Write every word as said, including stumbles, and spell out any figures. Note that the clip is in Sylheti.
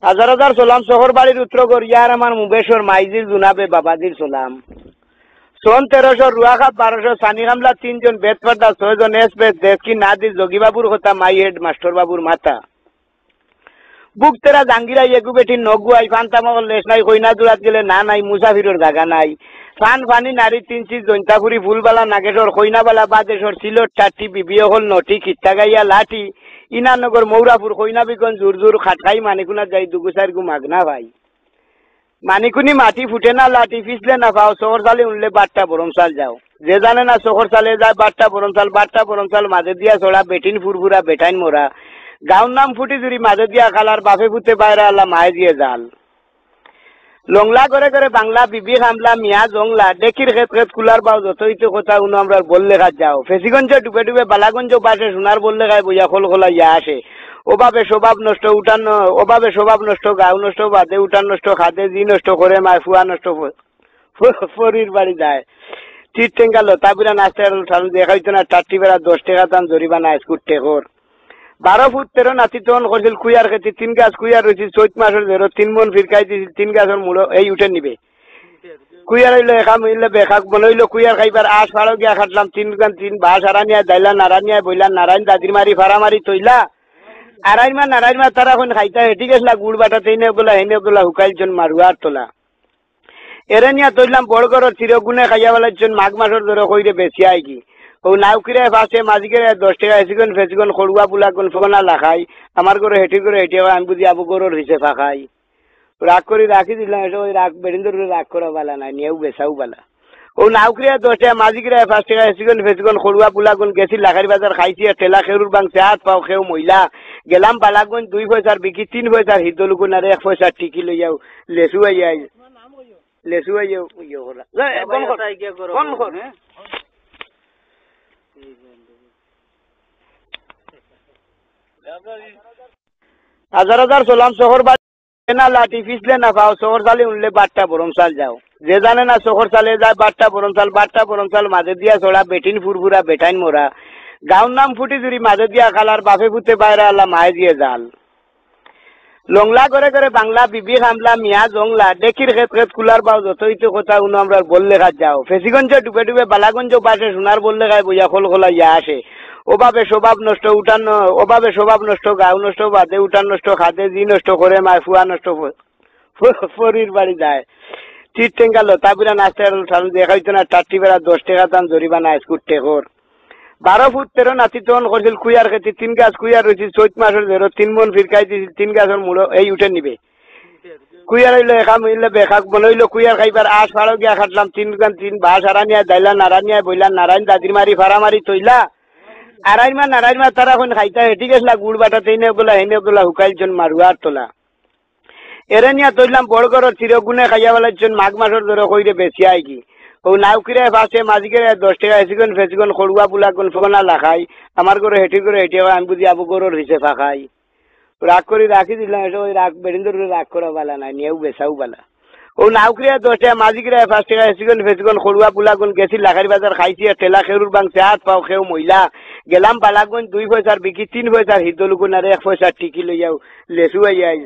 হাজার হাজার সালাম, শহর বাড়ির উত্তর গড়িয়ার আমার মুবেশ্বর মাইজির জুনাবে বাবাজির সালাম। সন তেরোশো, রুয়াখাপ বারোশো, সানি কামলা তিনজন, বেদ পর্দা ছয়জন, এস বেদ, দেশকি নাদির, জগিবাবুর কথা, মাই হেড মাস্টর বাবুর মাথা। বুক তেরা জাঙ্গিরাই এগু বেটি নগুয়াই, ফান্তা মগর লেশ নাই, কইনা জুড়াত গেলে না নাই, মুসাফিরর জাগা নাই। ফান ফানি নারী তিন চিজ, জৈন্তাপুরি ফুলবালা নাগেশ্বর, কইনাবালা বাদেশ্বর, সিলট টাটি, বিবি অকল নটি, কিত্তা গাইয়া লাঠি, ইনানগর মৌরাপুর, কইনা বিগন জুর জুর, খাটকাই মানিকুনা যাই, দুগু চাইরগু মাগনা ভাই। মানিকুনি মাটি ফুটে না লাঠি, পিছলে না পাও, চোখর চালে উনলে বাট্টা বরম চাল যাও। যে জানে না চোখর চালে যায় বাট্টা বরম চাল, বাট্টা বরম চাল মাঝে দিয়া ছড়া, বেটিন ফুরফুরা, বেটাইন মরা। গাউর নাম ফুটি জুড়ি মাঝে দিয়া খালার, বাপে পুতে বাইরে আল্লাহ, মায়ে দিয়ে জাল। লংলা করে করে বাংলা, বিবি খামলা, মিয়া জংলা, ডেকির খেত খেত কুলার বাও, যত ইতে কথা উনো আমরার বললে খাত যাও। ফেসিগঞ্জে ডুবে ডুবে বালাগঞ্জ বাসে, সোনার বললে খায় বইয়া খল খলা ইয়া আসে। অভাবে স্বভাব নষ্ট, উঠান ন-, অভাবে স্বভাব নষ্ট, গাউ নষ্ট, বাদে উঠান নষ্ট, খাদে জি নষ্ট, করে মায় ফুয়া নষ্ট, ফ-, ফ-, ফরির বাড়ি যায়। চিট টেঙ্গা লতা বিরা নাস্তা এর ঠারু দেখা হইতো না, টাট্টি বেড়া দশ টাকা দাম জরিমানা, স্কুট টেকর। বারো ফুট তেরো নাতি তখন করছিল কুইয়ার খেতি, তিন গাছ কুইয়ার রইছিল, চৈত মাসর জেরো তিন মন ফিরকাই দিছিল, তিন গাছর মূল এই উঠে নিবে। কুইয়ার হইলো একা মহিলা বেকাক মনে হইলো কুইয়ার খাইবার আশ ফাড়ো গিয়া খাটলাম, তিন গান তিন বাস আরানিয়া দাইলা নারানিয়া বইলা নারায়ণ দাদির মারি ফাড়া মারি তৈলা। আড়াইর মা নারায়ণ মা তারা এখন খাইতা হেঁটি গেছলা গুড় বাটা তেইনে বলা হেনে বলা হুকাইল জন মারুয়ার তোলা। এরে নিয়া তৈলাম বড় ঘরর চিরগুণে খাইয়া বেলাইছন মাঘ মাসর ধরে কইরে বেশি আইকি। ও নাউকিরে পাঁচে মাঝিকে দশ টাকা এসিগন ফেসিগন খড়ুয়া বুলাগন ফোনা লাখাই। আমার ঘরে হেঁটি করে হেঁটি হয়, আমি বুঝি আবু ঘরর হিসে ফাঁকাই। রাগ করি রাখি দিলাম, এটা ওই রাগ বেরিন্দর রাগ করা বালা নাই, নিয়েও বেচাও বালা। ও নাউকরিয়া দশ টাকা, মাঝিগিরা পাঁচ টাকা, এসিগন ফেসিগন খড়ুয়া বুলাগন গেছি লাখারি বাজার খাইছি, আর ঠেলা খেরুর বাংছে হাত পাও খেউ মইলা। গেলাম বালাগন দুই পয়সার বিকি তিন পয়সার হিদ্দলুকুন আর এক পয়সার টিকি লইয়াও লেসু আইয়া আই। লেসু আইয়া ইয়ে করা। যা, এ, বন্ধ কর। বন্ধ কর। হাজার হাজার সালাম শহর বাড়ি না লাঠি, পিছলে না পাও, চোখর চালে উনলে বাট্টা বরম চাল যাও। যে জানে না চোখর চালে যায় বাট্টা বরম চাল, বাট্টা বরম চাল মাঝে দিয়া ছড়া, বেটিন ফুরফুরা, বেটাইন মরা। গাউর নাম ফুটি জুড়ি মাঝে দিয়া খালার, বাপে পুতে বাইরে আল্লাহ, মায়ে দিয়ে জাল। লংলা করে করে বাংলা, বিবি খামলা, মিয়া জংলা, ডেকির খেত খেত কুলার বাও, যত ইতে কথা উনো আমরার বললে খাত যাও। ফেসিগঞ্জে ডুবে ডুবে বালাগঞ্জ বাসে, সোনার বললে খায় বইয়া খল খলা ইয়া আসে। অভাবে স্বভাব নষ্ট, উঠান ন-, অভাবে স্বভাব নষ্ট, গাউ নষ্ট, বাদে উঠান নষ্ট, খাদে জি নষ্ট, করে মায় ফুয়া নষ্ট, ফ-, ফ-, ফরির বাড়ি যায়। চিট টেঙ্গা লতা বিরা নাস্তা এর ঠারু দেখা হইতো না, টাট্টি বেড়া দশ টাকা দাম জরিমানা, স্কুট টেকর। বারো ফুট তেরো নাতি তখন করছিল কুইয়ার খেতি, তিন গাছ কুইয়ার রইছিল, চৈত মাসর জেরো তিন মন ফিরকাই দিছিল, তিন গাছর মূল এই উঠে নিবে। কুইয়ার হইলো একা মহিলা বেকাক মনে হইলো কুইয়ার খাইবার আশ ফাড়ো গিয়া খাটলাম, তিন গান তিন বাস আরানিয়া দাইলা নারানিয়া বইলা নারায়ণ দাদির মারি ফাড়া মারি তৈলা। আড়াইর মা নারায়ণ মা তারা এখন খাইতা হেঁটি গেছলা গুড় বাটা তেইনে বলা হেনে বলা হুকাইল জন মারুয়ার তোলা। এরে নিয়া তৈলাম বড় ঘরর চিরগুণে খাইয়া বেলাইছন মাঘ মাসর ধরে কইরে বেশি আইকি। ও নাউকিরে পাঁচে মাঝিকে দশ টাকা এসিগন ফেসিগন খড়ুয়া বুলাগন ফোনা লাখাই। আমার ঘরে হেঁটি করে হেঁটি হয়, আমি বুঝি আবু ঘরর হিসে ফাঁকাই। রাগ করি রাখি দিলাম, এটা ওই রাগ বেরিন্দর রাগ করা বালা নাই, নিয়েও বেচাও বালা। ও নাউকরিয়া দশ টাকা, মাঝিগিরা পাঁচ টাকা, এসিগন ফেসিগন খড়ুয়া বুলাগন গেছি লাখারি বাজার খাইছি, আর ঠেলা খেরুর বাংছে হাত পাও খেউ মইলা। গেলাম বালাগন দুই পয়সার বিকি তিন পয়সার হিদ্দলুকুন আর এক পয়সার টিকি লইয়াও লেসু আইয়া আই।